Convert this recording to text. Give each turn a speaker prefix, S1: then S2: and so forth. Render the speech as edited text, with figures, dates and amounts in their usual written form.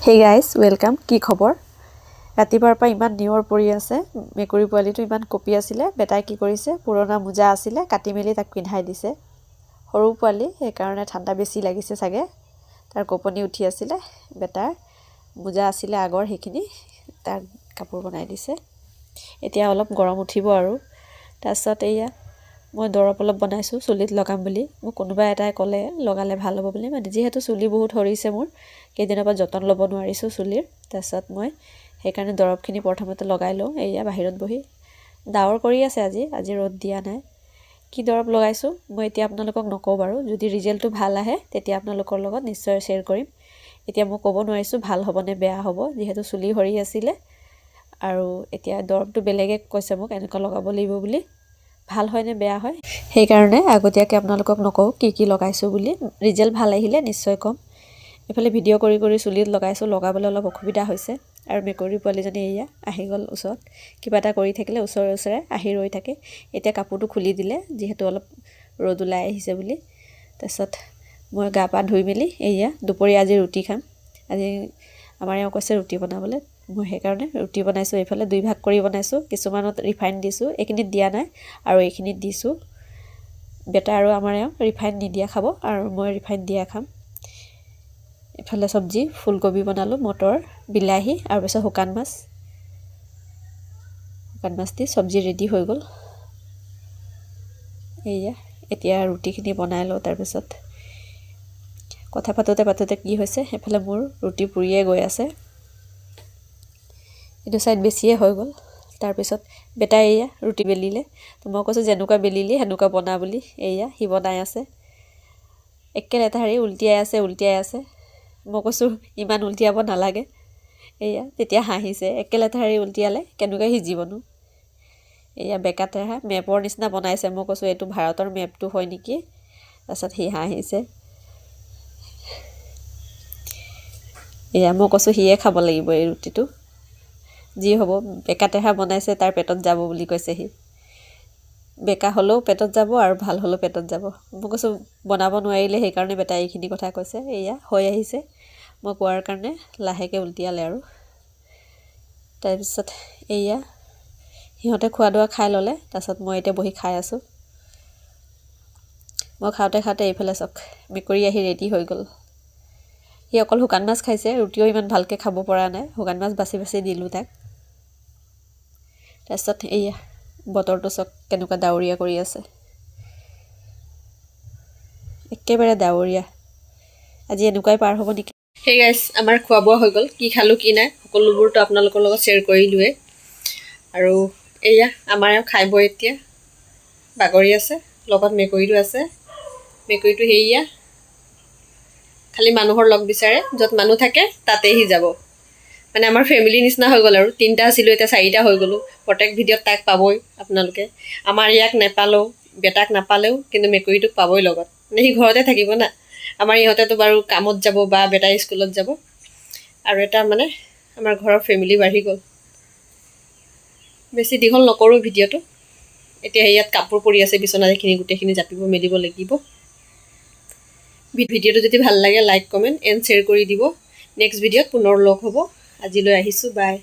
S1: Hey guys, welcome. কি খবৰ? ৰাতিপুৱাৰ পৰা ইমান নিয়ৰ পৰি আছে। মেকুৰী পোৱালিটো ইমান কঁপি আছিলে। বেটাই কি কৰিছে, পুৰণা মোজা আছিলে, কাটি মেলি তাক পিন্ধাই দিছে। সৰু পোৱালি, সেইকাৰণে ঠাণ্ডা বেছি লাগিছে চাগে, তাৰ কঁপনি উঠি আছিলে। বেটাৰ মোজা আছিলে আগৰ, সেইখিনি তাক কাপোৰ বনাই দিছে। এতিয়া অলপ গৰম উঠিব আৰু। তাৰপিছত এয়া মই দৰৱ অলপ বনাইছোঁ চুলিত লগাম বুলি। মোক কোনোবা এটাই ক'লে লগালে ভাল হ'ব বুলি। মানে যিহেতু চুলি বহুত সৰিছে মোৰ, কেইদিনৰ পৰা যতন ল'ব নোৱাৰিছোঁ চুলিৰ। তাৰপিছত মই সেইকাৰণে দৰৱখিনি প্ৰথমতে লগাই লওঁ। এয়া বাহিৰত বহি ডাৱৰ কৰি আছে আজি, আজি ৰ'দ দিয়া নাই। কি দৰৱ লগাইছোঁ মই এতিয়া আপোনালোকক নকওঁ বাৰু। যদি ৰিজাল্টটো ভাল আহে, তেতিয়া আপোনালোকৰ লগত নিশ্চয় শ্বেয়াৰ কৰিম। এতিয়া মই ক'ব নোৱাৰিছোঁ ভাল হ'ব নে বেয়া হ'ব, যিহেতু চুলি সৰি আছিলে আৰু এতিয়া দৰৱটো বেলেগে কৈছে মোক এনেকুৱা লগাব লাগিব বুলি। ভাল হয় নে বেয়া হয়, সেইকাৰণে আগতীয়াকৈ আপোনালোকক নকওঁ কি কি লগাইছোঁ বুলি। ৰিজাল্ট ভাল আহিলে নিশ্চয় ক'ম। এইফালে ভিডিঅ' কৰি কৰি চুলিত লগাইছোঁ, লগাবলৈ অলপ অসুবিধা হৈছে। আৰু মেকুৰী পোৱালীজনী এয়া আহি গ'ল ওচৰত। কিবা এটা কৰি থাকিলে ওচৰে ওচৰে আহি ৰৈ থাকে। এতিয়া কাপোৰটো খুলি দিলে, যিহেতু অলপ ৰ'দ ওলাই আহিছে বুলি। তাৰপিছত মই গা পা ধুই মেলি এয়া দুপৰীয়া আজি ৰুটি খাম। আজি আমাৰ এওঁ কৈছে ৰুটি বনাবলৈ, মই সেইকাৰণে ৰুটি বনাইছোঁ। এইফালে দুই ভাগ কৰি বনাইছোঁ। কিছুমানত ৰিফাইন দিছোঁ, এইখিনিত দিয়া নাই আৰু এইখিনিত দিছোঁ। বেটা আৰু আমাৰ এওঁ ৰিফাইন নিদিয়া খাব আৰু মই ৰিফাইন দিয়া খাম। ইফালে চব্জি ফুলকবি বনালোঁ, মটৰ, বিলাহী আৰু পিছত শুকান মাছ। শুকান মাছ দি চব্জি ৰেডি হৈ গ'ল। এয়া এতিয়া ৰুটিখিনি বনাই লওঁ। তাৰপিছত কথা পাতোঁতে পাতোঁতে কি হৈছে, সেইফালে মোৰ ৰুটি পুৰিয়ে গৈ আছে। এইটো ছাইড বেছিয়ে হৈ গ'ল। তাৰপিছত বেটাই এয়া ৰুটি বেলিলে। তো মই কৈছোঁ, যেনেকুৱা বেলিলি সেনেকুৱা বনা বুলি। এয়া সি বনাই আছে, একে লেঠাৰি উলটিয়াই আছে, উলটিয়াই আছে। মই কৈছোঁ, ইমান উলটিয়াব নালাগে। এয়া তেতিয়া হাঁহিছে। একে লেঠাৰি উলটিয়ালে কেনেকুৱা সিজিবনো? এয়া বেকা টেৰা মেপৰ নিচিনা বনাইছে। মই কৈছোঁ, এইটো ভাৰতৰ মেপটো হয় নেকি? তাৰপিছত সি হাঁহিছে। এয়া মই কৈছোঁ, সিয়ে খাব লাগিব এই ৰুটিটো, যি হ'ব। বেকা টেৰা বনাইছে, তাৰ পেটত যাব বুলি কৈছে সি। বেকা হ'লেও পেটত যাব আৰু ভাল হ'লেও পেটত যাব। মই কৈছোঁ, বনাব নোৱাৰিলে সেইকাৰণে বেটাই এইখিনি কথা কৈছে। এয়া হৈ আহিছে, মই কোৱাৰ কাৰণে লাহেকৈ উলটিয়ালে আৰু। তাৰপিছত এয়া সিহঁতে খোৱা দোৱা খাই ল'লে। তাৰপিছত মই এতিয়া বহি খাই আছোঁ। মই খাওঁতে খাওঁতে এইফালে চাওক, মেকুৰী আহি ৰেডি হৈ গ'ল। সি অকল শুকান মাছ খাইছে, ৰুটিও ইমান ভালকৈ খাব পৰা নাই। শুকান মাছ বাছি বাছি দিলোঁ তাক। তাৰপিছত এইয়া বতৰটো চাওক, কেনেকুৱা ডাৱৰীয়া কৰি আছে, একেবাৰে ডাৱৰীয়া। আজি এনেকুৱাই পাৰ হ'ব নেকি?
S2: সেই গাইছ, আমাৰ খোৱা বোৱা হৈ গ'ল। কি খালোঁ কি নাই, সকলোবোৰতো আপোনালোকৰ লগত শ্বেয়াৰ কৰিলোৱেই। আৰু এয়া আমাৰ এওঁ খাই বৈ এতিয়া বাগৰি আছে, লগত মেকুৰীটো আছে। মেকুৰীটো সেয়া খালি মানুহৰ লগ বিচাৰে, য'ত মানুহ থাকে তাতেই সি যাব। মানে আমাৰ ফেমিলি নিচিনা হৈ গ'ল আৰু। তিনিটা আছিলোঁ, এতিয়া চাৰিটা হৈ গ'লোঁ। প্ৰত্যেক ভিডিঅ'ত তাক পাবই আপোনালোকে। আমাৰ ইয়াক নেপালেও, বেটাক নাপালেও, কিন্তু মেকুৰীটোক পাবই লগত। মানে সি ঘৰতে থাকিব না। আমাৰ ইহঁতেতো বাৰু কামত যাব বা বেটাই স্কুলত যাব। আৰু এটা মানে আমাৰ ঘৰৰ ফেমিলি বাঢ়ি গ'ল। বেছি দীঘল নকৰোঁ ভিডিঅ'টো। এতিয়া ইয়াত কাপোৰ পৰি আছে বিচনাত, এইখিনি গোটেইখিনি জাপিব মেলিব লাগিব। ভিডিঅ'টো যদি ভাল লাগে, লাইক, কমেণ্ট এণ্ড শ্বেয়াৰ কৰি দিব। নেক্সট ভিডিঅ'ত পুনৰ লগ হ'ব। আজিলৈ আহিছোঁ, বাই।